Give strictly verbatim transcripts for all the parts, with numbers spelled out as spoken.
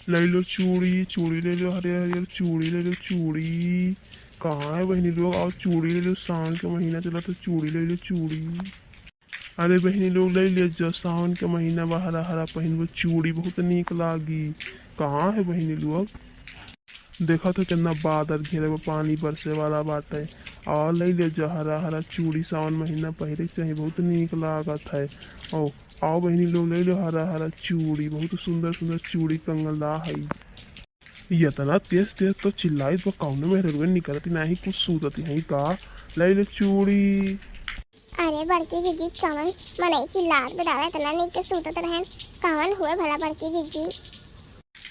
ले लो चूड़ी, चूड़ी ले लो, हरियर हरियर चूड़ी ले लो, चूड़ी। कहाँ है बहिनी लोग? आओ चूड़ी ले लो, सावन के महीना चला तो चूड़ी ले लो, चूड़ी। अरे बहिनी लोग, ले ले जो, सावन के महीना बा, हरा हरा पहिनबो चूड़ी, बहुत नीक लागी। कहाँ है बहिनी लोग? देखा तो कितना बादल घेरे बा, पानी बरसे वाला बाटे। और ले ले जो हरा हरा चूड़ी, सावन महीना पहिरे के चाही, बहुत नीक लागत है। आओ, आओ बहिनी लोग, ले लो हरा हरा चूड़ी, बहुत सुंदर सुंदर चूड़ी कंगला है। इतना तेज तेज तो चिल्लाइत बा, कौनो मेहररुआ निकलत नाही, कुछ सूतत है का? ले ले चूड़ी। अरे बड़की दीदी, कवन मनई चिल्लात बा दादा, इतना नीक के सूतत रहन, कवन हुए भला बड़की दीदी?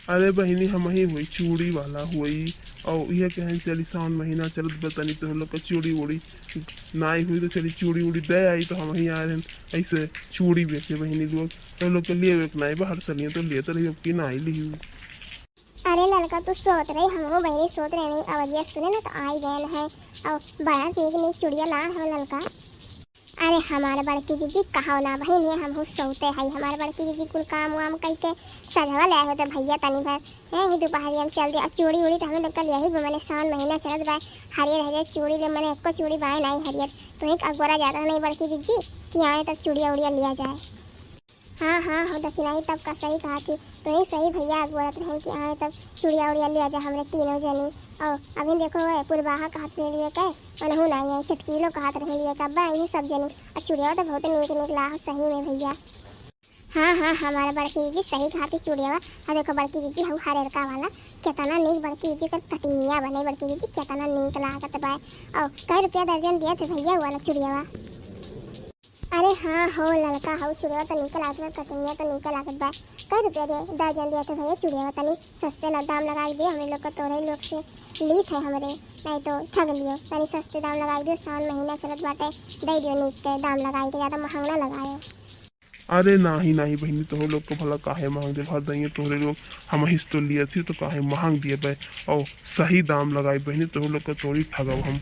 अरे बहिनी, हम ही हुई, चूड़ी वाला हुई। और यह कहें चली, सावन महीना चलत बा, तनी तोह लोग के चूड़ी उड़ी नाई हुई तो चली चूड़ी उड़ी दे आई, तो हम ही आ रहे ऐसे चूड़ी बेचे बहिनी लोग। तो लोग के लिए एक नाई बाहर से लिए तो लेते रही, अब की नाई ली। अरे ललका, तू सोत रही, हमहू बहिनी सोत रहे नहीं, अवधिया सुने ना तो आई गए है। और बड़ा नीक नीक चूड़िया ला है ललका। अरे हमारे बड़की दीदी, कहो ना बहिनी, हमहू सोते है। हमारे बड़की दीदी कुल काम वाम कई के सजवा ले आए होते भैया तनी भर। हैं, ही दोपहरिया में चल दे। और चूड़ी उड़ी तो हमें लोग कल यही बा, मने सावन महीना चलत बा, हरियर हरियर चूड़ी ले, मने एको चूड़ी बाय नाई हरियर। तो एक अगोरा जाता नहीं बड़की दीदी कि आए तब चूड़िया उड़िया लिया जाए। हाँ, हाँ, हो दखिनाही तब का सही कहा थी। तो ही सही भैया अगोरत रहे कि आए तब चूड़िया उड़िया लिया जाए हमरे तीनों जनी। और अभी देखो, वो पुरबाहा कहत रहे लिए के, उनहू नाई है, छटकीलो कहत रहे लिए का, बा यही सब जनी। और चूड़िया तो बहुत नीक नीक ला हो सही में भैया। हाँ, हाँ, हमारे बड़की दीदी सही कहा थी चूड़िया। हाँ, देखो बड़की दीदी, हम हरेरका वाला, कितना नीक बड़की दीदी कर कटिंगिया बने, बड़की दीदी कितना नीक लागत बा। और कै रुपया दर्जन दिया थे भैया, वो वाला चूड़िया? अरे हाँ हो ललका, हऊ चूड़िया तो नीक लागत बा, कटिंगिया तो नीक लागत बा। कै रुपया दे दर्जन दिया थे भैया चूड़िया? तनी सस्ते ला-, दाम लगाई दे, हमरे लोग को तोरे लोग से लीत है हमरे, नहीं तो ठग लियो। तनी सस्ते दाम लगाई दियो, सावन महीना चलत बाटे, दे दियो नीक के दाम लगाई के, ज्यादा महंग ना लगायो। अरे नाही, नाही बहिनी, तोहरे लोग के भला काहे महंग देब? हर दइये तोहरे लोग, हमहिस तो लियत ही, तो काहे महंग दिए बे? और सही दाम लगाई बहिनी, तोहरे लोग के तोरी ठगब हम।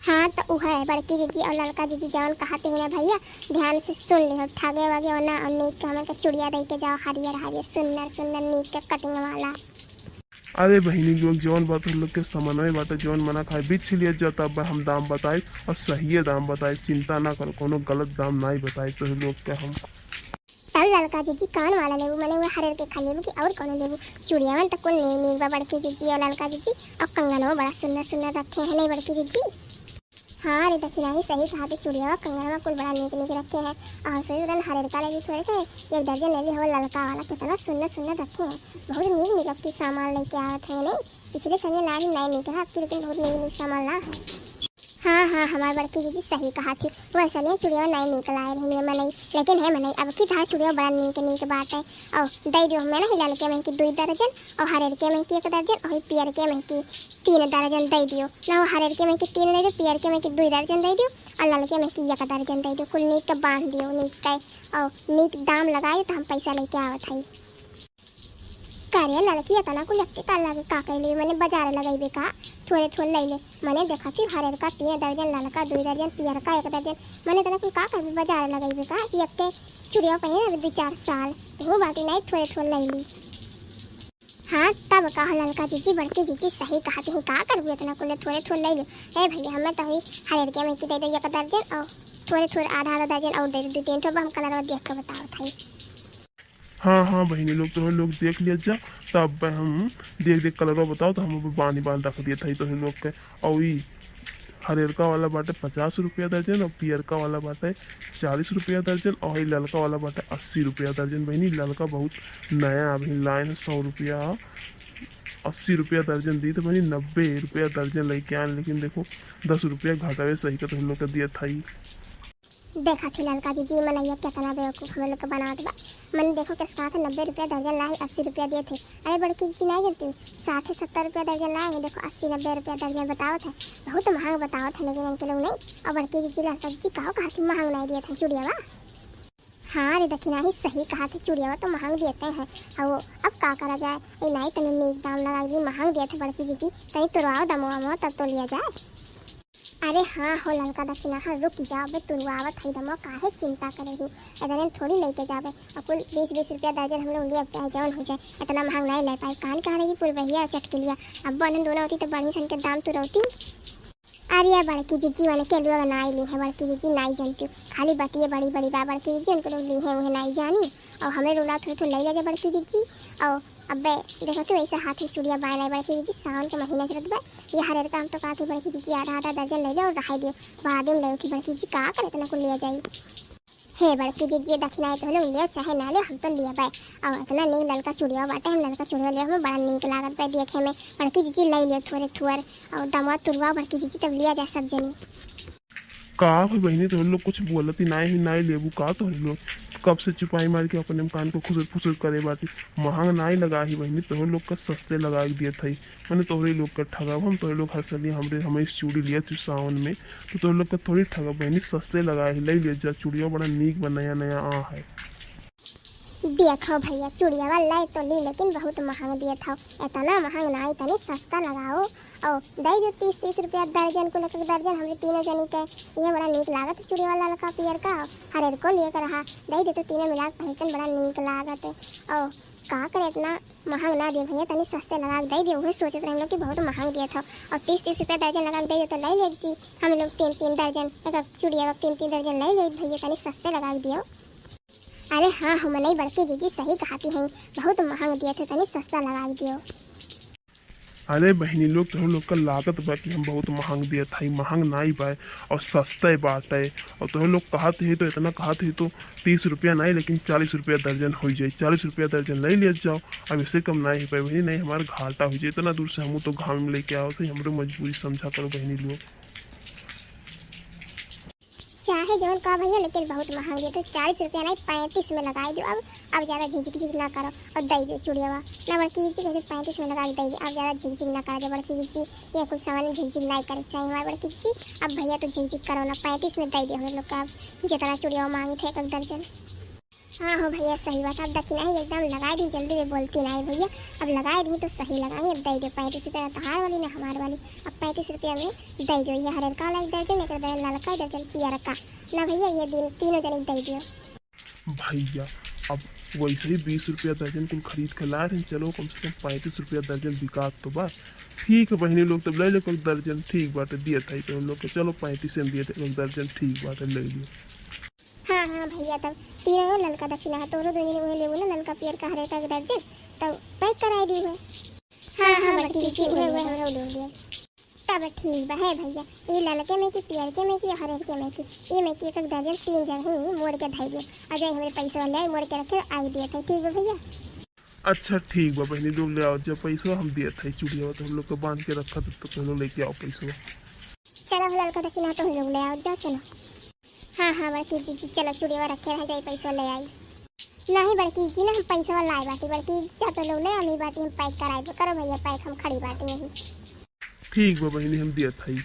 हाँ, तो उहे बड़की दीदी और ललका दीदी जवन कहत ही ना भैया, ध्यान से सुन लिहो, ठगे वगे और ना, और नीक के हमन के चुड़िया दे के जाओ, हरियर हरियर, सुन्नर सुन्नर, नीक के कटिंग वाला। अरे बहिनी लोग, जौन बात हम लोग के समन्वय बाटे, जौन मना खाए, बिछ लिया जा, तब हम दाम बताइब और सहिए दाम बताइब। चिंता ना करो, कोनो गलत दाम नाई बताइब तोह लोग के हम। तब ललका दीदी कौन वाला लेबू, मने वो हरेर के खा लेबू कि और कोनो लेबू? चूड़ियावन तो कुल नीक नीक बा बड़की दीदी और ललका दीदी, और कंगनवा बड़ा सुन्नर सुन्नर रखे हैं नहीं बड़की दीदी? हाँ रे दखिनाही, सही कहा थे, चूड़ियावा कंगनवा कुल बड़ा नीक नीक रखे हैं। और सोई उदन हरेर का लेबी थोड़े थे, एक दर्जन ले ली हो ललका वाला, कितना सुन्नर सुन्नर रखे हैं। बहुत नीक नीक आपकी सामान लेके आवत है नहीं, पिछले सने ला रही नहीं नीक है आपकी, लेकिन बहुत नीक नीक सामान ला है। हाँ हाँ, हमार बड़की दीदी सही कहा थी, वैसने चूड़िया नहीं नीक लाए रही है मनई, लेकिन है मनई, अब की धार चूड़िया बड़ा नीक नीक बाटे। और दे दियो हमें ना, ललके में की दुई दर्जन, और हरेर के में की एक दर्जन, और पियर के में की तीन दर्जन दे दियो ना, वो हरेर के में की तीन दे दियो, पियर के में की दुई दर्जन दे दियो, और ललके में की एक दर्जन दे दियो। कुल नीक के बांध दियो नीक के, और नीक दाम लगाए तो हम पैसा लेके आवत हई। का रे ललकी, इतना कुल एक्के का लगे का कैले? मने बाजार लगइबे का? थोड़े थोड़े लइले। मने देखा थी हरेर का तीन दर्जन, ललका दुई दर्जन, पियर का एक दर्जन। मने इतना कुल का करबे, बाजार लगइबे का? कि एक्के चुड़िया पहिने अभी दो चार साल। तू बाटी नहीं, थोड़े थोड़े लइली। हाँ, तब का हो ललका जीजी, बड़की जीजी सही कहा थी, का करबू इतना कुल थोड़े थोड़े लइले। ए भैया, हमें तो हुई हरेर के में की दे दे एक दर्जन और थोड़े थोड़े आधा आधा दर्जन और दे दे, दो तीन ठो, अब हम कलरवा देख के बतावत हई। हाँ, हाँ, बहिनी लोग, तोहरे लोग देख लिया जा, तब हम देख देख कलरवा बताओ, तो हम अब बानी बान रख दिए थाई तोहरे लोग के। और ई हरेरका वाला बाटे पचास रुपया दर्जन और पियरका वाला बाटे चालीस रुपया दर्जन और ई ललका वाला बाटे अस्सी रुपया दर्जन। बहिनी, ललका बहुत नया अभी लाइन है, सौ रुपया, अस्सी रुपया दर्जन दी, तो बहिनी, नब्बे रुपया दर्जन लेके आए, लेकिन देखो, दस रुपया घटावे सही का तोहरे लोग के दिया थाई। देखा थी ललका जीजी, मनैया केतना बेवकूफ हम लोग के बनावत बा। मन देखो के साठ नब्बे रुपया दर्जन लाई, अस्सी रुपया दिए थे। अरे बड़की जीजी नहीं जानती, साठ सत्तर रुपया दर्जन लाए हैं, देखो अस्सी नब्बे रुपया दर्जन बतावत है, बहुत महंग बतावत है लेकिन इनके लोग नहीं। और बड़की जीजी ललका जीजी कहो कहा कि महंग नहीं दिए थे चुड़िया बा। हाँ रे दखिनाही, सही कहा थे, चुड़िया बा तो महंग देते हैं। और वो अब का करा जाए, ए नाई तनी नीक दाम लगा दी, महंग दिए थे बड़की जीजी, तनी तोरवाओ दमवा मवा तब तो लिया जाए। अरे हाँ हो ललका दखिनहा, रुक जाबे, तुरवावत हई दमवा, काहे चिंता करे हू? एतने थोड़ी लइके जाबे, अउ कुल बीस बीस रुपया दर्जन हम लोग लेब, चाहे जवन होइ जाए, एतना महँग नाहीं लइ पाई। कान कहा रही पुरबहिया चटकिलिया, अब बनन दोनों होती तो बढ़िया सन के दाम तुरौती। अरे बड़की जिज्जी मने केलुआ नाई ली है, बड़की जिज्जी नाई जनती, खाली बतिये बड़ी बड़ी बा बड़की जिज्जी, उनको लोग ली है उहे नाई जानी। अउ हमें रुला थोड़ी थोड़ी लइ ले बड़की जिज्जी। अउ अब्बे देखो तो ऐसे हाथ में चूड़िया बाय नाई बड़की जिज्जी, सावन के महीना चलत बा, ये हरेर का हम तो कहत ही बड़की जिज्जी आधा आधा दर्जन लइ ले अउ रहाई दियो, बाद में लेउ कि बड़की जिज्जी का करे इतना कुल लिया जाई। हे बड़की जिज्जी, दखिनाई तो लोग लियो चाहे ना लियो, हम तो लियबे। अउ इतना नीक ललका चूड़िया बाटे, हम ललका चूड़िया लियो, हमें बड़ा नीक लागत बा देखे में। बड़की जिज्जी लइ लियो थोरे थोर, अउ दमवा तुरवा बड़की जिज्जी, तब लिया जाए सब जनी। का हो बहिनी, तोहरे लोग कुछ बोलत ही नाई ही, नाई लेबू का तोहरे लोग? कब से चुपाई मार के अपने कान को खुसर फुसर करे बाटी। महँग नाई लगा ही बहिनी, तोहरे लोग का सस्ते लगा के दियत हई। मने तोहरे लोग का ठगब हम, तोहरे लोग हर सलिया हमरे, हमें चूड़ी लिया तू सावन में, तो तोहरे लोग का थोड़ी ठगब बहिनी, सस्ते लगा ही, लइ ले जा चूड़िया, बड़ा नीक बा, नया नया आ है। देखो भइया, चूड़ियावा लइ तो ली, लेकिन बहुत महँग दियत हौ। एतना महँग नाई, तनी सस्ता लगाओ। अउ दइ दे तीस तीस रुपया दर्जन, कुल एक एक दर्जन हमरे तीनों जनी के। ये बड़ा नीक लागत चूड़ियावा, ललका पियर का, हरेर को लिए के रहा। दइ दे तो तीनों मिला के पहिरतन, बड़ा नीक लागत। अउ का करे एतना महँग ना दियो भइया, तनी सस्ते लगा के दइ दियो। उहे सोचत रहन लोग कि बहुत महँग दियत हौ। अउ तीस तीस रुपया दर्जन लगा के दइ दियो तो लइ लेती हम लोग तीन तीन दर्जन, एक एक चूड़िया तीन तीन दर्जन लइ लेती भइया, तनी सस्ते लगा के दियो। अरे हाँ, हमनई बड़की जिज्जी सही कहती हैं, बहुत महँग दियत हौ, तनी सस्ता लगा के दियो। अरे बहिनी लोग, तोहरे लोग का लागत बा कि हम बहुत महँग दियत हई, महँग नाई बा अउ सस्ते बाटे। अउ तोहरे लोग कहत ही तो, एतना कहत ही तो तीस रुपया नाई, लेकिन चालीस रुपया दर्जन होइ जाई, चालीस रुपया दर्जन लइ लियत जाओ। अब एसे कम नाई होइ पाई बहिनी, नाई हमार घाटा होइ जाई। एतना दूर से हमहूँ तो घाम में लइके आवत हई, हमरो मजबूरी समझा करो बहिनी लोग। चाहे जवन कहा भइया, लेकिन बहुत महँग दियत हौ, चालीस रुपया नाई, पैंतीस में लगाइ दियो। अब, अब ज्यादा झिझक झिझक ना करो अउ दइ दियो चूड़ियावा। ना बड़की जिज्जी कहते पैंतीस में लगा के दइ दियो, अब ज्यादा झिझक झिझक ना करो बड़की जिज्जी, ये कुल सामान में झिझक झिझक नाई करे के चाही हमार बड़की जिज्जी। अब भइया तो झिझक झिझक करो ना, पैंतीस में दइ दियो हम लोग का, अब जेतना चूड़ियावा माँगी थे एक एक दर्जन। हाँ हो भइया, सही बात, अब दखिनहा एकदम लगाइ दी, जल्दी में बोलती नाई भइया, अब लगाइ दी तो सही लगाई, अब दइ दियो पैंतीस रुपया, ना तोहार वाली ना हमार वाली, अब पैंतीस रुपया में दइ दियो। ये हरेर का वाला एक दर्जन, एक दर्जन ललका, एक दर्जन पियर का, ना भइया, ये दिन तीनों जने दइ दियो। भइया, अब वैसे ही बीस रुपया दर्जन कुल खरीद के लाए रहे, चलो कम से कम पैंतीस रुपया दर्जन बिकात तो बा। ठीक है बहिनी लोग, तब लइ ले कुल दर्जन, ठीक बाटे, दियत हई तो लोग के, चलो पैंतीस में दियत हई कुल दर्जन, ठीक बाटे, लइ लियो। हाँ हाँ भइया, तब तीनों ललका दखिनहा, तोहरो दोनों उहे लेबू ना, ललका पियर का हरेर का एक दर्जन, तब पैक कराइ दी हो। हाँ हाँ बड़की जिज्जी, उहे उहे हमरो ले लियो। तब ठीक बा, हे भइया, ई ललके में कि पियरके में कि हरेरके में कि, ई में कि एक एक दर्जन तीन जगह ही मोड़ के धइ दियो। अउ जाई हमरे पैसवा ले आई, मोड़ के रखे, आई दियत हई, ठीक बा भइया? अच्छा ठीक बा बहिनी, लोग ले आओ, जब पैसवा हम दियत हई, चूड़ियावा तो हम लोग के बांध के रखा, तब तक हम लोग लेके आओ पैसवा। चलो हो ललका दखिनहा, तो हम लोग ले आओ, जा चलो। हाँ हाँ बड़की जिज्जी, चलो चूड़ियावा रखे रह जाई, पैसवा ले आई। नहीं बड़की जिज्जी ना, हम पैसवा लाए बाटी बड़की जिज्जी, जा तो लोग ले आई बाटी, हम पैक कराइबो, करो भइया पैक, हम खड़ी बाटी यहीं। ठीक बा बहिनी, हम दियत हई।